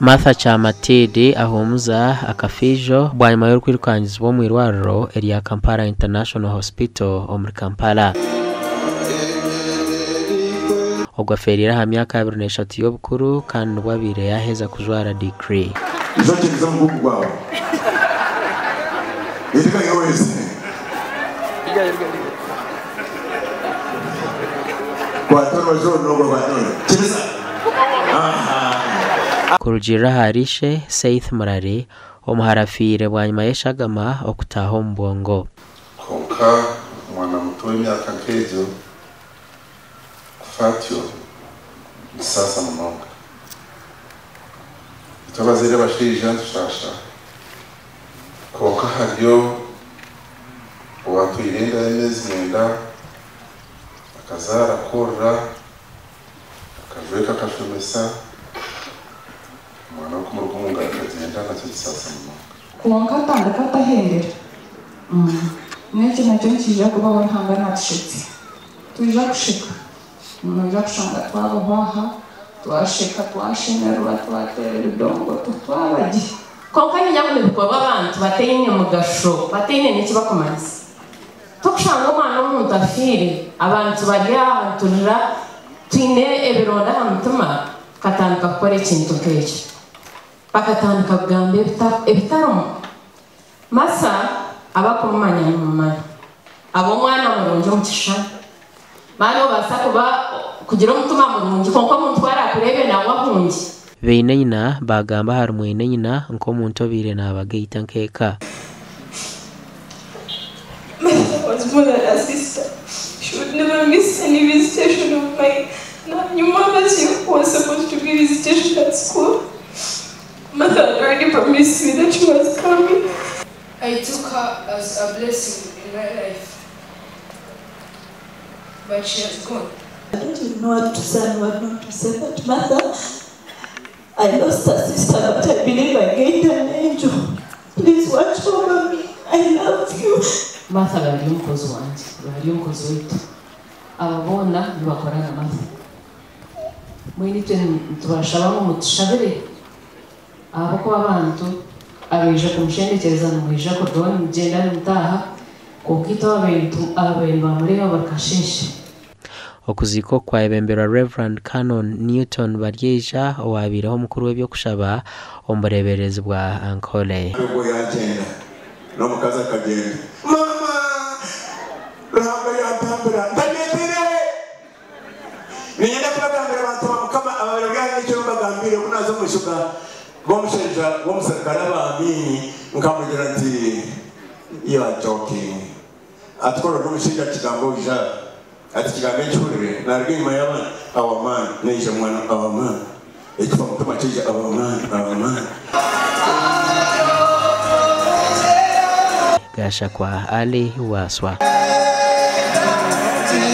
Martha Kyamatidi ahuumuza akafiijo bwanyima y'orikwirukangizibwa omu irwariro erya Kampala International Hospital omuri Kampala. Ogu afeereire aha myaka 23 y'obukuru kandi nibwo abaire yaaheza kujwara diguri. Izokyerize omugugu gwawe. Yetega wese. Kwata orubaju oru n'ogwo kwata oru. Kiriza. Kurugiirira ahari ishe, Seith Murari, omuhara afiire bwanyima y'eshagama okutaaha omu bwongo. Kwonka omwana muto w'emyaka nk'egyo kufa atyo nikisaasa munonga. Itwe abazaire abashaija nitushaasha, kwonka hariyo owaatwaire enda y'ameezi mwenda akazaara akoorora, akajweka akashomesa, omwana we kumuruga omu ngaro akagyenda nakyo nikisaasa munonga. Kwonka atandika atahendera. N'ekyo nakyo nikiija kubaho Ruhanga naatushetsya. Twija kusheka. Noija kushanga twabaho aha, twasheka, twashemererwa, twateera ebidongo, twaba gye. Kwonka niinyija ngu nibikorwa abantu bataine mugasho, bataine n'eki barikumanyisa. Torikushanga omwana w'omuntu afiire, abantu bari aha niturira twine ebironda aha mutima, tukatandika kukora ekintu nk'ekyo. Bakatandika kugamba ebitarimu. Martha abarikumumanya nimumumanya. Aba omwana murungi omu kishushani. Mani obaasa kuba kugira omutima murungi kwonka omuntu ku araakureebe nawe ahungye. Beine nyina baagamba ahari mwene nyina nk'omuntu obaire naabagaita nk'eka. Martha was more than a sister. She would never miss any visitation of mine. Nanyuma she was supposed to be visitation at school. Martha had already promised me that she was coming. I took her as a blessing in my life, but she has gone. I don't even know what to say and what not to say, but Martha, I lost a sister, but I believe I gained an angel. Please watch over me. I love you. Martha bari omukozi wangye, bari omukozi waitu. Aba boona nibakora na Martha. Mbwenu itwe nitubashaba ngu mutushabire ahabw'okuba abantu abaija kumushendekyereza nimwija kurugaho nimugyenda nimutaaha kwonka itwe ababaire nibamureeba buri kasheeshe. Okuziika oku kwayebemberwa Rev. Canon Newton Baryeija owabaireho omukuru w'eby'okushaba omu bureeberezi bwa Ankole. Ogwo yaagyenda, n'omukazi akagyenda. Maama! Ruhanga yantambira ntabyeteire! Niinyenda kubagambira abantu ba Mukama ababaire bari aha n'ekyo mbagambiire ku naaza omu maisho g'omushaija w'omuserukare aba Amiini nkamugira nti, You are joking. Ati ku ori omushaija kigambo oija ati kigambo ekihurire naruga enyima y'abandi our man naija mwana our man ekifa mutima kyaija our man our man. Gashakwa Ali Waswa.